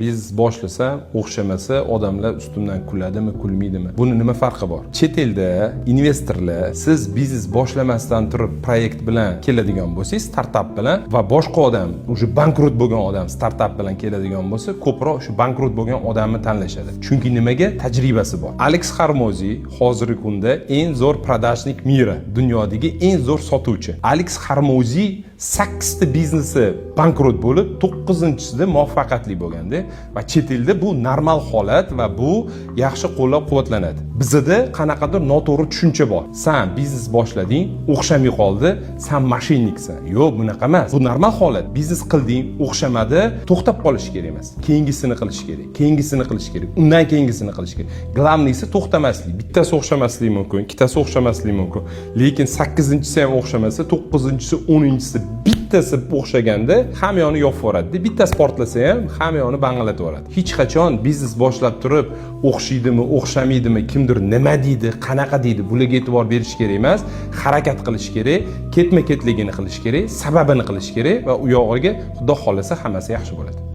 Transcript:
Biznes boshlasam, o'xshamasa, odamlar ustimdan kuladimi, kulmaydimi? Buni nima farqi bor? Chet elda investorlar siz biznes boshlamasdan turib proyekt bilan keladigan bo'lsangiz, startap bilan, va boshqa odam, уже bankrot bo'lgan odam startap bilan keladigan bo'lsa, ko'proq shu bankrot bo'lgan odamni tanlashadi. Chunki nimaga? Tajribasi bor. Alex Xormozi hozirgi kunda eng zo'r продажник мира, dunyodagi eng zo'r sotuvchi. Alex Xormozi sakkizta biznesi bankrot bo'lib, to'qqizinchisida muvaffaqiyatli bo'lganda va chet elda bu normal holat va bu yaxshi qo'llab quvvatlanadi. Bizada qanaqadir noto'g'ri tushuncha bor: san biznes boshlading, o'xshamay qoldi, san мошенник san. Yo'q, bunaqa emas, bu normal holat. Biznes qilding, o'xshamadi, to'xtab qolish kerak emas, keyingisini qilish kerak, keyingisini qilish kerak, undan keyingisini qilish kerak. Главный si to'xtamaslik. Bittasi o'xshamasligi mumkin, ikkitasi o'xshamasligi mumkin, lekin sakkizinchisi ham o'xshamasa, to'qqizinchisi, 10-inchisi, bittasi o'xshaganda hamma yoqni yopib yuboradida. Bittasi portlasa ham, hamma yoqni bang'latib yuboradi. Hech qachon biznes boshlab turib, o'xshaydimi, o'xshamaydimi, kimdir nima deydi, qanaqa deydi, bularga e'tibor berish kerak emas. Harakat qilish kerak, ketma ketligini qilish kerak, sababini qilish kerak va u yog'iga, xudo xohlasa, hammasi yaxshi bo'ladi.